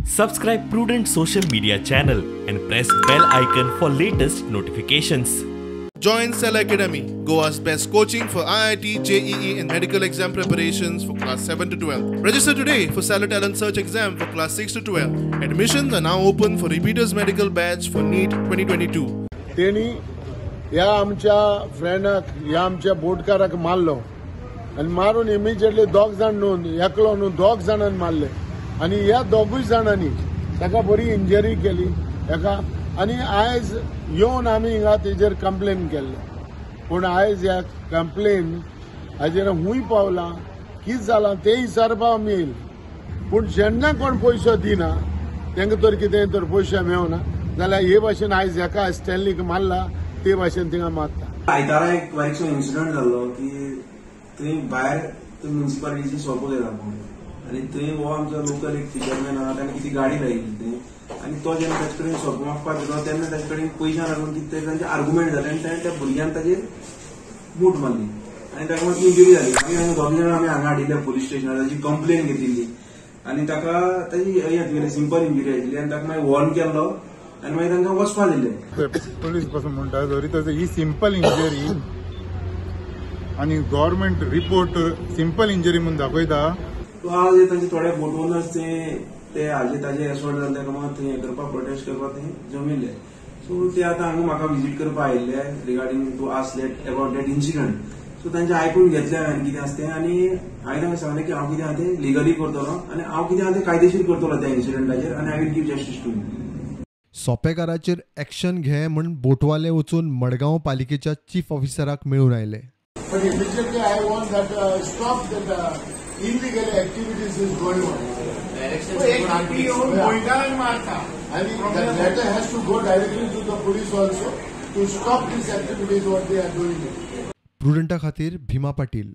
Subscribe Prudent social media channel and press bell icon for latest notifications. Join Cell Academy, Goa's best coaching for IIT, JEE and medical exam preparations for class 7 to 12. Register today for Cellar Talent Search exam for class 6 to 12. Admissions are now open for repeaters medical batch for NEET 2022. तेणी ह्या आमच्या फ्रेंडाक, ह्या आमच्या बोटकाराक मारलो आनी मारून immediately दोग जाण न्हू, एकलो न्हू, दोग जाणांनी मारले आनी ह्या दोगूय जाणांनी ताका बरी इंजरी केली हेका. आनी आयज येवन आमी हिंगा तेजेर कंप्लेन केल्ले, पूण आयज ह्या कंप्लेन हाजेर खूंय पावलां, कितें जालां तें विचारपा आमी येयले. पूण जेन्ना कोण पयसो दिना तांकां तर कितें तर पयशे मेळना जाल्यार हे भाशेन आयज हेका स्टॅनलीक मारला ते भाशेन थिंगा मारता. आयतारा एक बारीकसो इन्सिडंट जाल्लो की थंय भायर म्युनिसिपालिटीची शॉप घेता कोण आनी थंय हो आमचो लोकल एक फिशरमॅन आहा, ताणें कितें गाडी लायिल्ली थंय आनी तो जेन्ना ताचे कडेन शॉप मागपाक गेलो तेन्ना ताचे कडेन पयशां लागून कितें तरी तांचे आर्ग्युमेंट जालें आनी ताणें त्या भुरग्यान ताजेर मूठ मारली आनी ताका मातशी इंजुरी जाली. मागीर आमी दोग जाणां आमी हांगा हाडिल्ले पोलीस स्टेशनार, ताजी कंप्लेन घेतिल्ली आनी ताका ताजी हें सिंपल इंजुरी आशिल्ली आनी ताका मागीर वॉर्न केल्लो आनी मागीर तांकां वचपा दिलें. पोलीस पासून म्हणटा जरी तसं ही सिंपल इंजरी आनी गव्हर्मेंट रिपोर्ट सिंपल इंजरी म्हणून दाखयता. तो आज तांचे थोडे बोट ओनर्स ते हाजे ताजे एसॉल्ट जाले ताका मात थंय हें करपाक प्रोटेस्ट करपाक थंय जमिल्ले. सो ते आतां हांगा म्हाका विजीट करपाक आयिल्ले regarding to ask that about that incident. So तांचे आयकून घेतलें हांवें कितें आसा तें आनी हांवें तांकां सांगलें की हांव कितें आहा तें लिगली करतलो आनी हांव कितें आहा तें कायदेशीर करतलो त्या इन्सिडंटाचेर आनी I will give justice to him. सोपेकाराचेर action घे म्हूण बोटवाले वचून मडगांव पालिकेच्या चीफ ऑफिसराक मेळून आयले. But immediately I want that stop that illegal activities is going on. And the letter has to go directly to the police also to stop these activities what they are doing. प्रुडंटा खातीर भीमा पाटील.